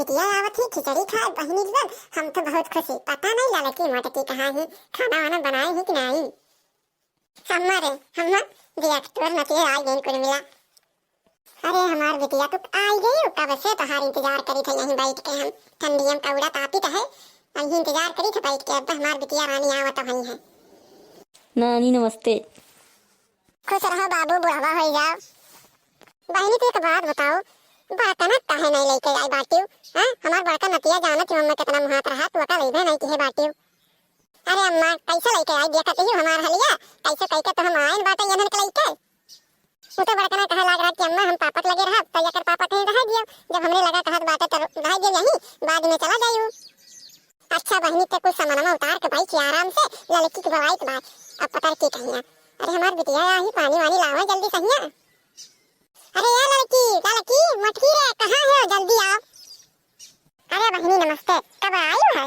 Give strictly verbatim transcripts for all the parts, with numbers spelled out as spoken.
बिटिया आवत ही खिचड़ी खाए बहिनी के लग, हम तो बहुत खुश ही। पता नहीं ललकी मोटकी कहाँ ही, खाना वाना बनाए ही कि नहीं। हमारे, हम देख तोर नतिया आई गई कुल मिला। अरे हमार बिटिया तू आई गई, कब से तोहार इंतजार करी थे यहीं बैठ के हम। ठंडियम का उड़ा तापी तो है, यहीं इंतजार करी थे बैठ के। अब हमार बिटिया रानी आवत तो है। नानी नमस्ते। खुश रहो बाबू, बुढ़वा हो जाओ। बहिनी, तू एक बात बताओ, बड़कना काहे नहीं लेके आई बाटियो? हाँ, हमार बड़का नतिया जानत ही मम्मा कितना मुहात रहा, तू ओका लेबे नहीं किहे बाटियो। अरे अम्मा, कैसे लेके आई? देखत ही हमार हलिया, कैसे कैके तो हम आइन बाटे यनन के लेके। वो तो बड़कना कहे लाग रहा कि अम्मा, हम पापा के लगे रहब, तो एकर पापा कहीं रह दियो, जब हमरे लगा कहत बाटे तो रह दियो यहीं, बाद में चला जाइयो। अच्छा बहिनी, ते कुछ सामानमा उतार के बैठ आराम से, ललकी के बवाइत बा, अब पतर की कहिया। अरे हमार बिटिया आई, पानी वानी लावा जल्दी सहिया। अरे ए लड़की, लड़की, मोटकी रे, कहाँ हो? जल्दी आओ। अरे बहिनी नमस्ते, कब आयु है?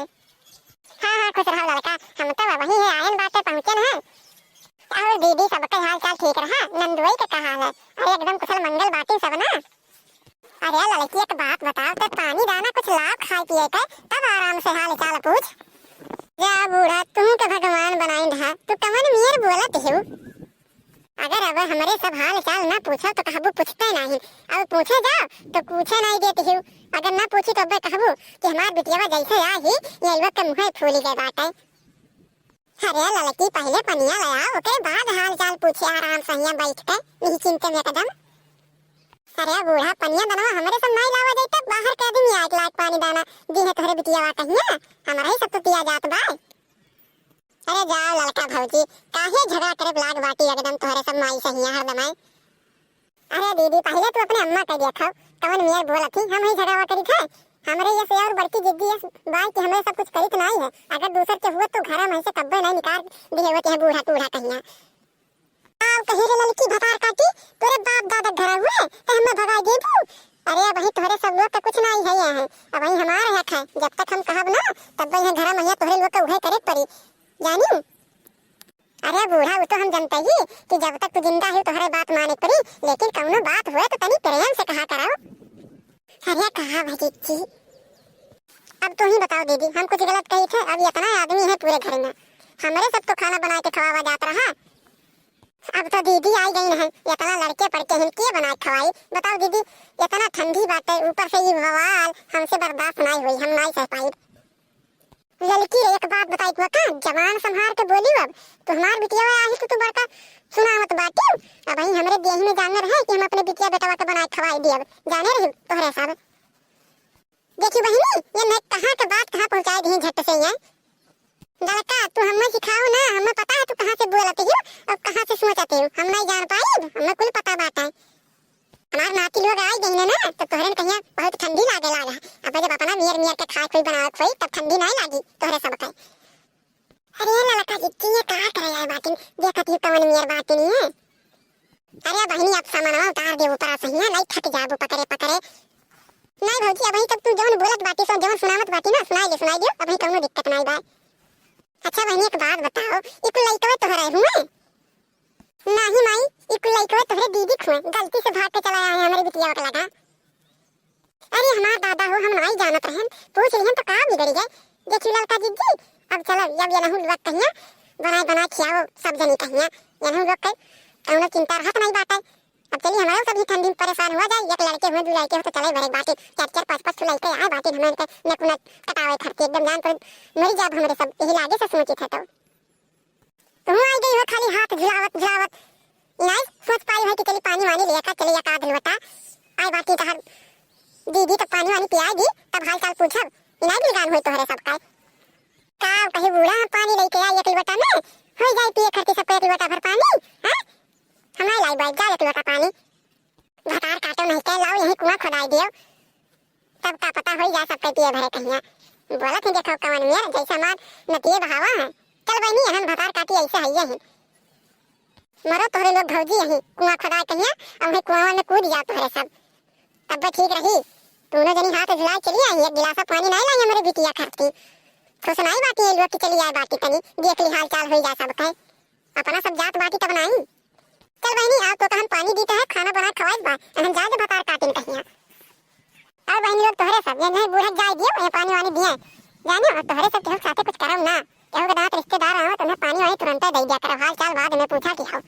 हाँ, हाँ, खुश रहो लड़का, हम तो वही है, आयन बाटे पहुँचन है। और दीदी, सबके हाल चाल ठीक रहा? नंदुई के का हाल है? अरे एकदम कुशल मंगल बाटी सब ना? अरे लड़की, एक बात बताओ, ते पानी दाना कुछ लाओ खाए पिए के, तब आराम से हाल चाल पूछ। जा बूढ़ा, तू के भगवान बनाइन रहा, तू कवन मियर बोलत हो? अगर अब हमरे सब हाल चाल ना पूछो तो कहबू पूछते नहीं, अब पूछे जाओ तो पूछे नहीं देती हूँ। अगर ना पूछी तो अब कहबू कि हमार बिटियावा जैसे आ ही, ये लोग के मुँहे फूली गए बाटे। अरे ललकी, पहले पनिया ले आओ, ओकरे बाद हाल चाल पूछे आराम से हियाँ बैठ के, निश्चिंत में एकदम। अरे बूढ़ा, पनिया दनवा हमरे सब नहीं लावा जाए, तब बाहर के आदमी आए लायक पानी दाना दी है तोहरे बिटियावा कहिया, हमारा ही सब तो पिया जात बा। अरे जाओ ललका भौजी, काहे झगड़ा करे लाग बाटी एकदम तोहरे सब माई से हियाँ हरदम आए। अरे दीदी, पहले तू अपने अम्मा के देखो, कवन मियर बोलत ही, हम ही झगड़ा करी थे। हमरे ये से और बड़की जिद्दी ये बाई कि हमरे सब कुछ करित नहीं है। अगर दूसर के हुआ तो घर में से कब्बे नहीं निकाल दिए होते हैं बूढ़ा टूढ़ा कहिया। आओ कही रे ललकी भतार काटी, तोरे बाप दादा घर हुए तो हमें भगा देबू। अरे अबही तोहरे सब लोग के कुछ नहीं है यहाँ, अबही हमार हक है। जब तक हम कहब ना, तब यहाँ घर में तोहरे लोग के उहे करे पड़ी, जानी? अरे बूढ़ा, वो तो हम जनते ही कि जब तक तू जिंदा है तोहरे बात माने पड़ी, लेकिन कौनो बात हुए तो तनी प्रेम से कहा करो। अरे कहा भजीची, अब तू ही बताओ दीदी, हम कुछ गलत कही थे? अब इतना आदमी है पूरे घर में, हमरे सब तो खाना बना के खवावा जात रहा। अब तो दीदी आई गई है, इतना लड़के पड़के हिन के बना के खवाई? बताओ दीदी, इतना ठंडी बाटे, ऊपर से ये बवाल हमसे बर्दाश्त नहीं हुई, हम नहीं सह पाई। ललकी रे, एक बात बताई तू का, जबान संभार के बोली अब। तू हमार बिटिया आई तो तू बड़का सुनावत बाटी। अबही हमरे देही में जाने रहे कि हम अपने बिटिया बेटवा के बनाए खवाई दियब। जाने रही तोहरे सब। देखी बहिनी, ये मैं कहाँ के बात कहाँ पहुँचाए दी झट से ये। ललका, तू हमें सिखाओ ना, हमें पता है तू कहाँ से बोलत हो और कहाँ से सोचत हो। हम नहीं जान पाई, हमें कुल पता बात है। हमार नाती लोग आई गई ना, तो तोहरे कहिया बहुत ठंडी लागे लागा। अब जब अपना मियर मियर के खाए खोई बनावत खोई, तब ठंडी नहीं लागी तोहरे सब के। अरे ललका जी, किया का करे आए बाटिन, देखत ही कवन मियर बाटिन है। अरे बहिनी, अब सामानवा उतार दे ऊपर से हियाँ, नहीं थक जाबू पकड़े पकड़े। नहीं भौजी, अबही तब तू जौन बोलत बाटी सो, जौन सुनावत बाटी ना, सुनाई दे, सुनाई दे, अबही कौनो दिक्कत नहीं बा। अच्छा बहिनी, एक बात बताओ, ई कुल लइकवे तोहरे हुए? नाही माई, ई कुल लइकवे तोहरे दीदी खुए, गलती से भाग के चला आए हमरे बिटिया के लगा। अरे हमार दादा हो, हम नाई जानत रहन, पूछ लिहन तो का बिगड़ गए। देखी ललका जिज्जी, अब चलो, अब ये नहू लोग कहिया बनाए बनाए खियाओ सब जनी कहिया, ये नहू लोग के कौनो चिंता रहत नहीं बाटे। अब चली, हमारे सब ही ठंडी में परेशान हुआ जाए, एक लड़के हुए, दो लड़के हो तो चले बड़े बाटे, चार चार पाँच पाँच ठो लड़के आए बाटे, हमें इनके नकुना कटावे खर्चे एकदम जान पर मरी जाब हमरे सब, यही लागे से सोची थे तो। तुम आई गई हो खाली हाथ झुलावत झुलावत। इनाई सोच पाई है कि चली पानी वानी लेकर चली एक आध लोटा। आई बाटी तहर दीदी तो पानी वानी पियाई दी, तब हाल चाल पूछब। इनाई बिलगान हुई तोहरे सबका। का कही बूढ़ा, हम पानी लेके आई एक लोटा में, हो जाए पिए खर्चे सबको एक लोटा भर पानी, हाँ? हम नहीं लाई बैठ जा एक लोटा पानी। भतार काटो नहीं के लाओ, यही कुआं खोदाई दियो। तब का पता होई जा सबके पिए भरे कहिया। बोलत ही देखो कवन मेर जैसे मार नतिये बहावा है। चल बहनी, एहन भतार काटी ऐसे हइये ही। मरो तोहरे लोग भौजी यही कुआं खोदाए कहिया, और वही कुआं में कूद जा तोहरे सब। तब ठीक रही। दोनों जनी हाथ धुलाए चली आई, एक गिलासा पानी नहीं लाई हमरे बिटिया खाती। खुश नहीं बाटी ये लोग की चली आए बाटी तनी, देख ली हाल चाल होई जा सब कहे। अपना सब जात बाटी तब नहीं। चल बहनी, आओ तो हम पानी दीते हैं, खाना बना खवाइस बा, हम जाए भतार काटिन कहिया। और बहिनी लोग तोहरे सब, ये नहीं बूढ़ा जाए दियो, ये पानी वानी दिए। जाने, और तोहरे सब केहू के साथे कुछ करब ना। केहू के दांत रिश्तेदार आवत, उन्हें पानी वानी तुरंते दे दिया करब, हाल चाल बाद में पूछा कि हो।